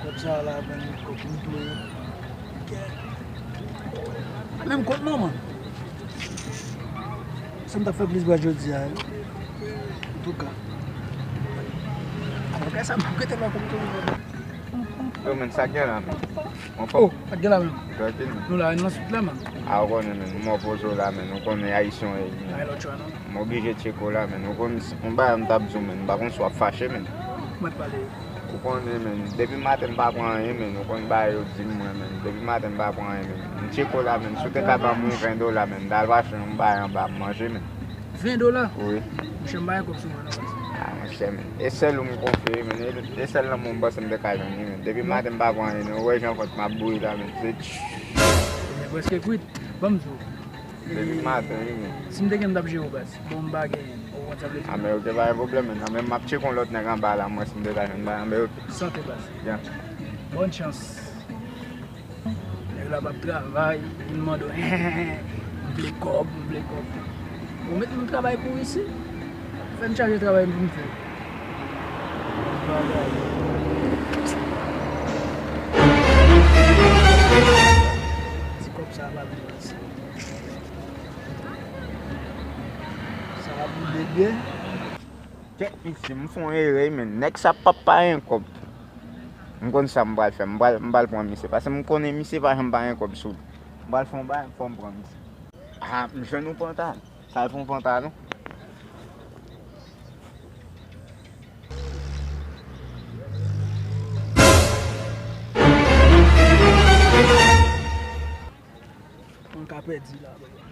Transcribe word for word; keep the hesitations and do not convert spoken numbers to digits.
Kòb sa a la, ban m kòb m tou. Menm kont non, man. Sa m t ap fè plis bwa jodi a, wi. Antouka. Antouka, sa m ap rete nan kont tou. Yo, men, sa k gen la, men? Mwen fò. Oh, sa k gen la, men? Trankil, men. Nou la, nan swit la, men. A, ou konnen, men, mwen poze w la, men, ou konnen Ayisyen, men. Ay, lòt chwa, non. M oblije tcheke w la, men. Ou konn, yon bagay m t ap di w, men. M pa konn si w ap fache, men. Mwen t pale. Ou konnen, men. Depi maten m pa pran anyen, men. Ou konn bagay yo di m, mwen, men. Depi maten m pa pran anyen, men. M tcheke w la, men. Si w te ka ban mwen ven dola, men. M ta al achte yon bagay anba m manje, men. Ven dola? Wi. Monchè, m pa gen kòb sou mwen, non, baz. A, monchè, men. E sèl ou m konfye, men. E, e sèl nan mwen m panse m te ka jwenn li, men. Depi maten m pa pran anyen, non. Ou wè jan vant m ap bouyi la, men. Se tch. Men prèske kwit. Ban m di w. Depi maten, wi, men. Si m te gen, m t ap jere w, baz. Bon, m pa genyen. Ou konn sa vle di? A, men, ok, pa gen pwoblèm, men. A, men, m ap tcheke yon lòt nèg anba la, mwen, si m te ka jwenn bagay, men, ok. Sante, baz. Ya. Bòn chans. Nèg la p ap travay, vin mande w, m vle kòb, m vle kòb. Bon, met mwen travay pou w isi. Fè m chaje travay m pou m fè. Ti kòb sa a pa byen pase. Sa a boule byen. Kèt misye, m fè yon erè, men nèg sa p ap pa gen kòb. M konn sa m pral fè, m pral, m pral pran misye, paske m konnen misye pa janm pa gen kòb sou li. M pral fè yon bagay, fò m pran misye. Ah, m jwenn yon pantalon. Sa fè yon pantalon. Mwen ka pèdi la, bro.